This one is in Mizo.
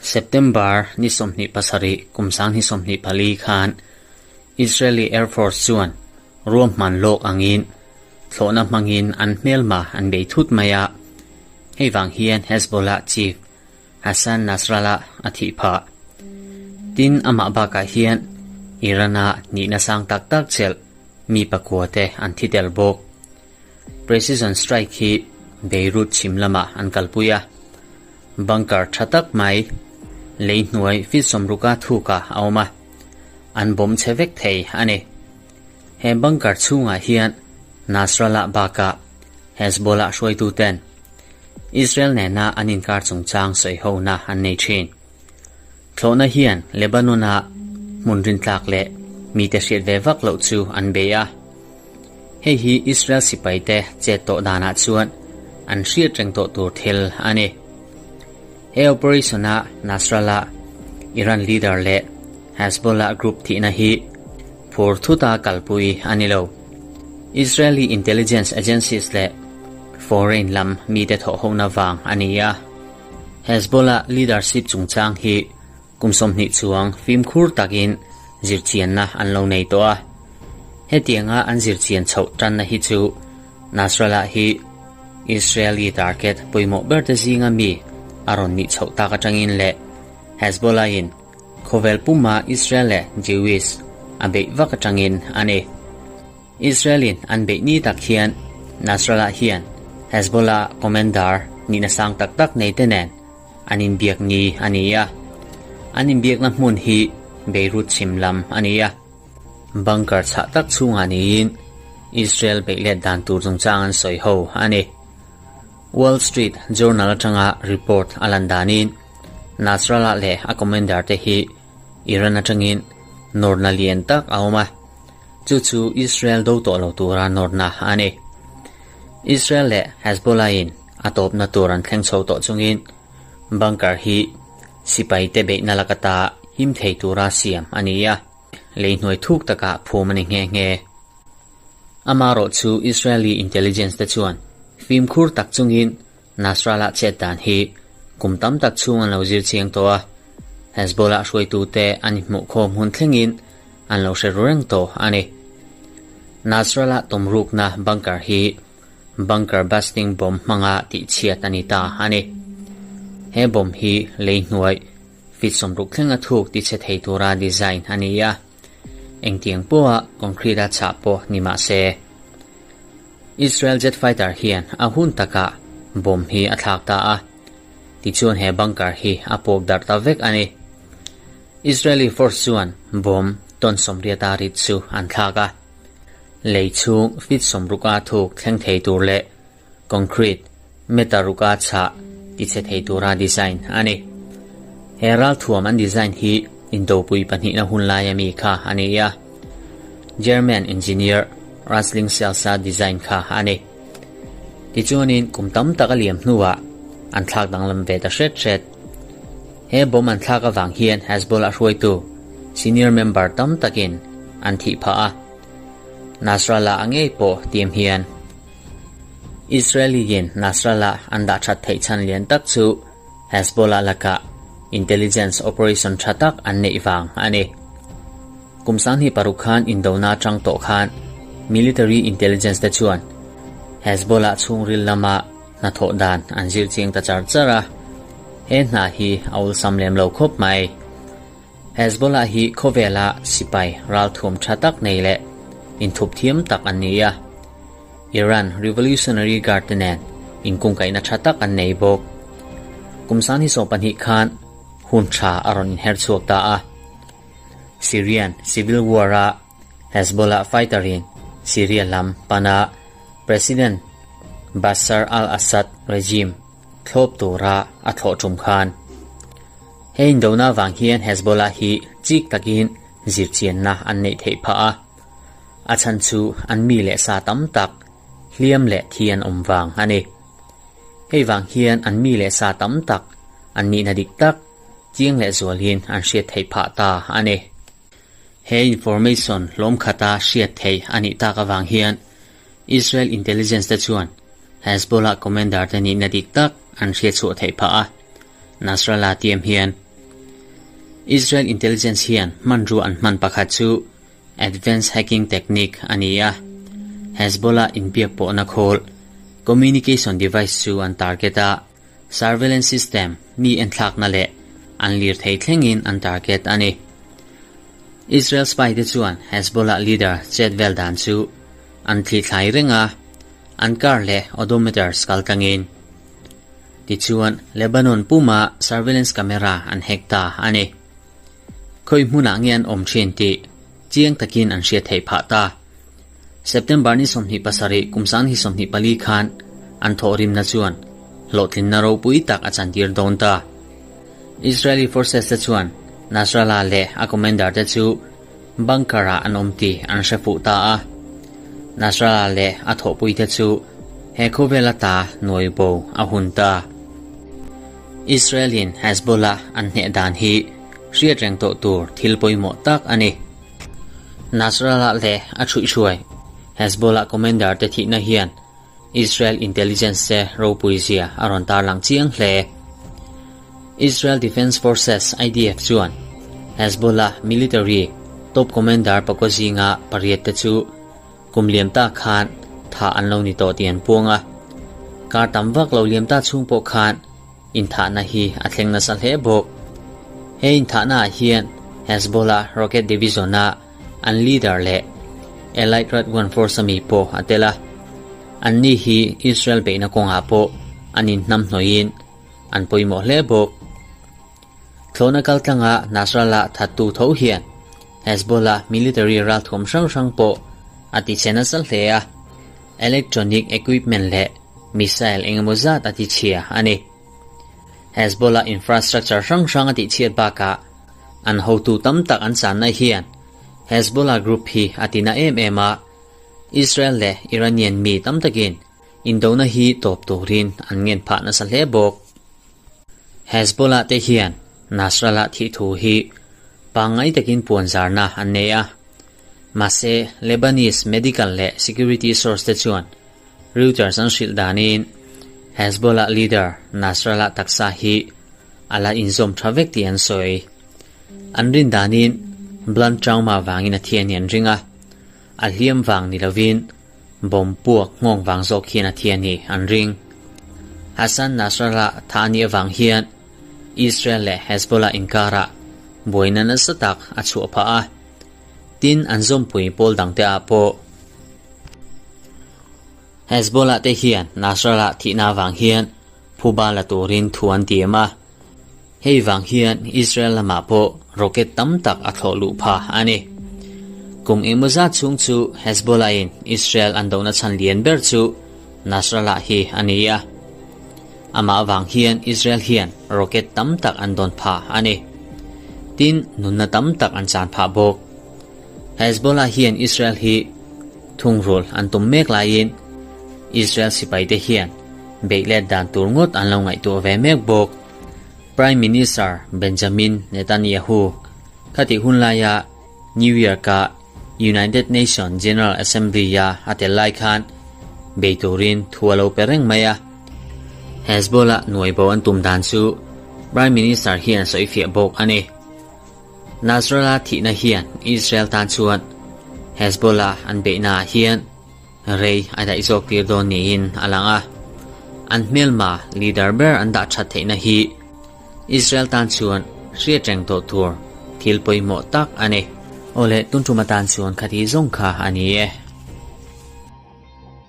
September ni 27 kum 2024 khan Israeli Air Force chuan ruahman lawk angin thlawhna hmangin an hmelma an bei thut mai a, hei vang hian Hezbollah chief Hassan Nasrallah a thih phah. Tin, amah bakah hian Iran-a nihna sang tak tak chelh mi pakua te an thi tel bawk. Precision strike hi Beirut chhim lamah an kalpui a, bunker tha tak mai lei hnuai feet sawmruka thukah a awm a, an bawm chhe vek thei a ni. He bunker chhungah hian Nasrallah bakah Hezbollah hruaituten Israel nena an inkar chungchang sawihona an nei thin. Thlawhna hian Lebanon-a hmun rintlak leh mite hriat ve vak loh chu an bei a. Hei hi Israel sipaite chet tawh danah chuan an hriat reng tawh tur thil a ni. He operation-a Nasrallah, Iran leader leh Hezbollah group thihna hi phur thuta kalpui a ni lo. Israeli intelligence agencies leh foreign lam mite thawhhona vang a ni a. Hezbollah leadership chungchang hi kum 20 chuang fimkhur takin zirchianna an lo nei tawh a. Hetianga an zirchian chhoh tanna hi chu Nasrallah hi Israeli target pawimawh ber te zinga mi a rawn nih chhoh tak atangin leh Hezbollah-in khawvel puma Israel leh Jewish a beih vak atangin a ni. Israel-in an beih ni tak hian Nasrallah hian Hezbollah commander nihna sang tak tak nei te nen an inbiak ni a ni a. An inbiakna hmun hi Beirut chhim lam a ni a. Bunker chhah tak chhungah niin Israel beih let dan tur chungchang an sawi ho a ni. Wall Street Journal atanga report a lan danin Nasrallah leh a commander te hi Iran atangin nawrna lian tak a awm a. Chu chu Israel do tawh lo tura nawrna a ni. Israel leh Hezbollah-in a tawpna tur an thleng chho tawh chungin bunker hi sipaite beihna lakata him thei tura siam a ni a, lei hnuai thuk takah phum a ni nghe nghe. Amarawh chu Israeli intelligence te chuan fimkhur tak chungin Nasrallah chet dan hi kum tam tak chhung an lo zir chiang tawh a, Hezbollah hruaitute an inhmuh khawm hun thlengin an lo hre ru reng tawh a ni. Nasrallah tumrukna bunker hi bunker busting bomb hmanga tihchhiat a ni ta a ni. He bomb hi lei hnuai feet 60 thlenga thuk tichhe thei tura design a ni a, engtiang pawha concrete-a chhah pawh ni mah se. Israel jet fighter hian a hun takah bomb hi a thlak ta a, tichuan he bunker hi a pawp darh ta vek a ni. Israeli force chuan bomb ton 80 a rit chu an thlak a, lei chhung feet 60 a thuk thleng thei tur leh concrete meter ruka chhah tichhe thei tura design a ni. He ralthuam an design hi Indopui pahnihna hun laia mi kha a ni a, German engineer Rusling Selsa design kha a ni. Tichuanin kum tam tak a liam hnuah an thlak danglam ve ta hret hret. He bomb an thlak avang hian Hezbollah hruaitu senior member tam takin an thih phah a, Nasrallah a ngei pawh tiam hian. Israeli-in Nasrallah an dah that theih chhan lian tak chu Hezbollah lakah intelligence operation tha tak an neih vang a ni. Kum 26 khan indona atang tawh khan military intelligence te chuan Hezbollah chhungril lama hnathawh dan an zir chiang ta char char a, he hna hi a awlsam lem lo khawp mai. Hezbollah hi khawvela sipai ralthuam tha tak nei leh inthup thiam tak an ni a. Iran Revolutionary Guard te nen inkungkaihna tha tak an nei bawk. Kum 2020 khan hun tha a rawn inher chhuak ta a. Syrian Civil War-a Hezbollah fighter-in Syria lam pana President Bashar al-Assad regime thlawp tura a thlawh tum khan he indona vang hian Hezbollah hi chik takin zirchianna an neih theih phah a. A chhan chu an mi leh sa tam tak hliam leh thi an awm vang a ni. Hei vang hian an mi leh sa tam tak an nihna dik tak chiang leh zualin an hriat theih phah ta a ni. He information hlawm khata hriat theih a nih tak avang hian Israel intelligence te chuan Hezbollah commander te nihna dik tak an hriatchhuah theih phah a, Nasrallah tiam hian Israel intelligence hian hmanrua an hman pakhat chu advanced hacking technique a ni a, Hezbollah inbiak pawhna khawl, communication device, chu an target a, surveillance system mi enthlakna leh an lirthei thlengin an target a ni. Israel spy te chuan Hezbollah leader chet vel dan chu an thlithlai reng a, an car leh odometers kal tlangin. Tichuan, Lebanon puma surveillance camera an hack ta a ni. Khawi hmunah nge an awm thin tih chiang takin an hriat theih phah ta. September ni 27 kum 2024 khan an thawhrimna chuan hlawhtlinna ropui tak a chantir dawn ta. Israeli forces te chuan Nasrallah leh a commander te chu bunker ah an awm tih an hre fuh ta a. Nasrallah leh a thawhpui te chu he khawvel ata nuai bo a hun ta. Israel in Hezbollah an hneh dan hi hriat reng tawh tur thil pawimawh tak a ni. Nasrallah leh a thuihhruai Hezbollah commander te thihna hian Israel intelligence te ropui zia a rawn tarlang chiang hle. Israel Defense Forces, IDF, chuan Hezbollah military top commander pakua zinga pariat te chu kum liam ta khan thah an lo ni tawh tih an puang a. Kar tam vak lo liam ta chhung pawh khan inthahna hi a thleng nasa hle bawk. He inthahna ah hian Hezbollah rocket division a an leader leh Elite Radwan Force ami pawh a tel a. Anni hi Israel beihna kawngah pawh an inhnamhnawih in an pawimawh hle bawk. Thlawhna kaltlanga Nasrallah thattu tho hian Hezbollah military ralthuam hrang hrang pawh a tichhe nasa hle a, electronic equipment leh missile engemaw zat a tichhia a ni. Hezbollah infrastructure hrang hrang a tihchhiat bakah an hotu tam tak an channa hian Hezbollah group hi a tina em em a, Israel leh Iranian mi tam takin Indona hi tawp turin an ngen phah nasa hle bawk. Hezbollah te hian Nasrallah thih thu hi pangngai takin puanzarna an nei a. Mahse, Lebanese medical leh security source te chuan Reuters an hrilh danin Hezbollah leader Nasrallah taksa hi a la inzawm tha vek tih an sawi. An rin danin blunt trauma vangin a thi a ni an ring a, a hliam vang ni lovin Bomb puak nghawng vang zawk hian a thi a ni, an ring. Hassan Nasrallah tha a nih avang hian Israel leh Hezbollah inkarah buaina nasa tak a chhuah phah a, tin an zawmpui pawl dangte ah pawh. Hezbollah te hian Nasrallah thihna avang hian phuba la turin thu an tiam a, hei vang hian Israel lamah pawh rocket tam tak a thlawh luh phah a ni. Kum engmaw zat chhung chu Hezbollah in Israel an dohna chhan lian ber chu Nasrallah hi a ni a. Amah vang hian Israel hian rocket tam tak an dawn phah a ni. Tin, nunna tam tak an chan phah bawk. Hezbollah hian Israel hi thungrul an tum mek laiin Israel sipaite hian beih let dan tur ngawt an lo ngaihtuah ve mek bawk. Prime Minister Benjamin Netanyahu khatih hun laia New York-a United Nations General Assembly-a a tel lai khan bei turin thu a lo pe reng mai a. Hezbollah nuai bo an tum dan chu Prime Minister hian a sawifiah bawk a ni. Nasrallah thihna hian Israel tan chuan Hezbollah an beihnaah hian Rei a daih zawk tir dawn niin a lang a, an hmelma leader ber an dah that theihna hi Israel tan chuan hriat reng tawh tur thil pawimawh tak a ni. Awle, tun tum atan chuan khati zawng kha a ni e.